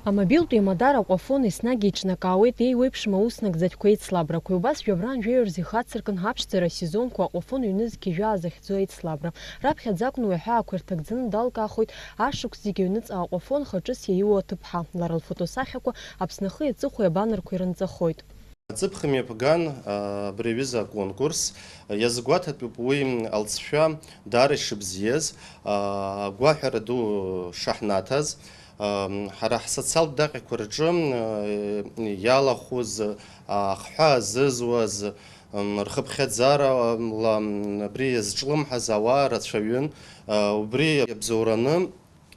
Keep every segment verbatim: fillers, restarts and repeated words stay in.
Амобилтә еимадара Аҟәафон еснагь еиҿнакаауеит еиуеиԥшым ауснагӡатәқәа еицлабрақәеи. Убас жәабран жәаҩа рзы ихацыркын аԥшӡара асезонқәа Аҟәафон ҩнызқь жәаа захьӡу аицлабра. Раԥхьаӡа акәны уи аҳәаақәа ирҭагӡаны далкаахоит ашықәс зегьы аҩныҵҟа Аҟәафон хаҿыс иаиуа аҭыԥҳа. Лара лфотосахьақәа Аԥсны ахи аҵыхәеи абанерқәа ирынҵахоит. Аҵыԥх мҩаԥган, а, абри аҩыза аконкурс. Иазгәаҭатәуп уи алҵшәа даара ишыбзиаз, а, агәаҳәара ду шаҳнаҭаз. Ам, ҳара ҳсоциалтә даҟьақәа рҿы, а, иалахәыз, а, ахҳәаа зызуаз, ам, рхыԥхьаӡарала, ам, абри иазҿлымҳаз ауаа рацәаҩын. А, убри иабзоураны,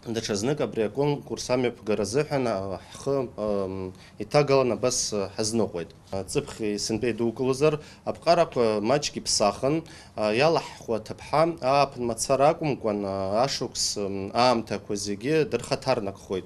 даҽазнык абри аконкурс амҩаԥгара азыҳәан, а, ҳхы, ам, иҭагалан абас, а, ҳазныҟәеит. Ҵыԥх сынтәа идукылозар, аԥҟарақәа маҷк иԥсахын, а, иалаҳхуа аҭыԥҳа ааԥын мацара акәымкәан, а, ашықәс, м, аамҭақәа зегьы дырхаҭарнакхоит.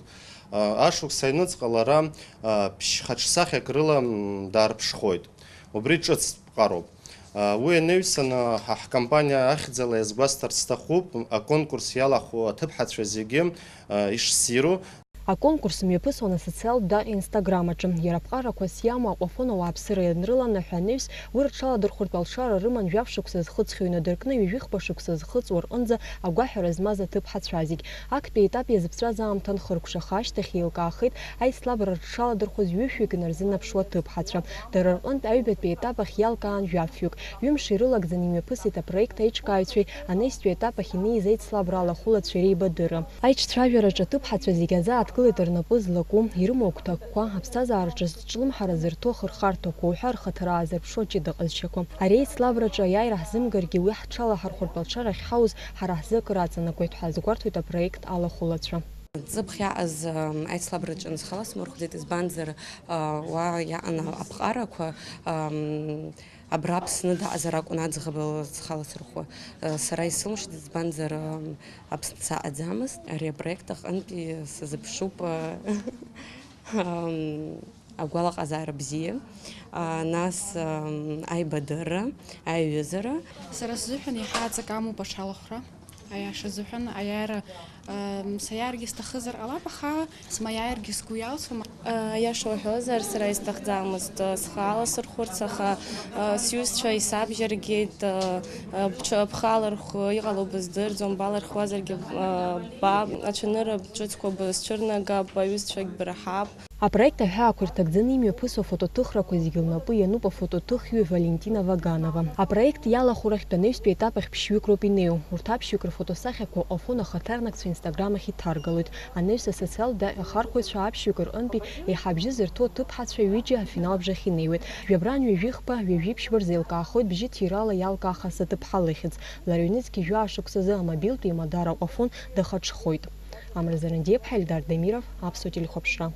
А, ашықәс аҩныҵҟа лара, а, ԥшь-хаҿсахьак рыла, м, даарԥшхоит. Убри ҿыц ԥҟароуп. А, уи анаҩсан, а, ҳа ҳкомпаниа ахьӡала иазгәасҭарц сҭахуп, аконкурс иалахәу аҭыԥҳацәа зегьы, а, ишссиру. Аконкурс мҩаԥысуан асоциалтә даҟьа Instagram аҿы. Иара аԥҟарақәас иамоу Аҟәафон ауааԥсыра ианрыланаҳәа анаҩс, уи рҽаладырхәыртә алшара рыман жәаф шықәса зхыҵхьоу инадыркны ҩажәихԥа шықәса зхыҵуа рҟынӡа агәаҳәара змаз аҭыԥҳацәа зегь. Актәи етап иазыԥҵәаз аамҭа анхыркәшаха ашьҭахь еилкаахеит аицлабра рҽаладырхәыз ҩышәҩык инарзынаԥшуа аҭыԥҳацәа. Дара рҟынтә аҩбатәи етап ахь иалкаан жәафҩык. Ҩымш ирылагӡаны имҩаԥысит апроект аиҿкааҩцәеи анаҩстәи етап ахь инеиз аицлабра алахәылацәеи реибадырра. Аиҿцәажәараҿы аҭыԥҳацәа зегьы азааҭгылеит рнапы злаку, ирымоу агәҭакқәа, аԥсҭазаараҿы зҿлымҳара зырҭо ахырхарҭақәа уҳәа рхаҭара аазырԥшу аҷыда ҟазшьақәа. Ари аицлабраҿы аиааира ҳзымгаргьы, уи ҳҽалаҳархәыртә алшара ахьҳауз ҳара ҳзы акыр аҵанакуеит ҳәа азгәарҭоит апроект алахәылацәа. Ҵыԥх иааз, ам, аицлабраҿы схала смырхәӡеит, избанзар, а, уа иаан аԥҟарақәа, ам, абра Аԥсны даҟазар акәын аӡӷаб схала сырхәо. А, сара исылшеит, избанзар, ам, Аԥсны саҟаӡамызт. Ари апроект аҟынтәи сазыԥшуп, а, ам, агәалаҟазаара бзиа, а, нас, ам, аибадырра, аиҩызара. Сара сзыҳәан иаҳа аҵак амоуп аҽалахәра. Аиаша азыҳәан, аиааира, ам, саиааргьы сҭахызар ҟалап, аха смаиааиргьы сгәы иалсуам. Аиаша уҳәозар, сара исҭахӡамызт, а, схала сырхәырц, аха, а, сҩызцәа исабжьаргеит, а, а, бҽ-, бхала рхәы иҟало быздырӡом, балырхуазаргьы, а, ба, ацәанырра ҿыцқәа бызцәырнагап, аҩызцәагь бырҳап. Апроект аҳәаақәа ирҭагӡаны имҩаԥысуа афотоҭыхрақәа зегьы лнапы иануп афотоҭыхҩы Валентина Ваганова. Апроект иалахәу рахьтә анаҩстәи етап ахь ԥшьҩык роуп инеиу. Урҭ аԥшьҩык рфотосахьақәа Аҟәафон ахаҭарнакцәа Instagram ахь иҭаргалоит. Анаҩс асоциалтә даҟьа ахархәаҩцәа аԥшьҩык рҟынтәи еиҳа абжьы зырҭо аҭыԥҳацәа ҩыџьа афинал абжахь инеиуеит. Жәабран ҩажәихԥа, ҩажәи ԥшьба рзеилкаахоит бжьы ҭирала иалкаахаз аҭыԥҳа лыхьӡ. Лара ҩнызқь жәаа шықәсазы амобилтә еимадара Аҟәафон дахаҽхоит. Амра Зарандиаԥҳа, Ельдар Дамиров, Аԥсуа телехәаԥшра.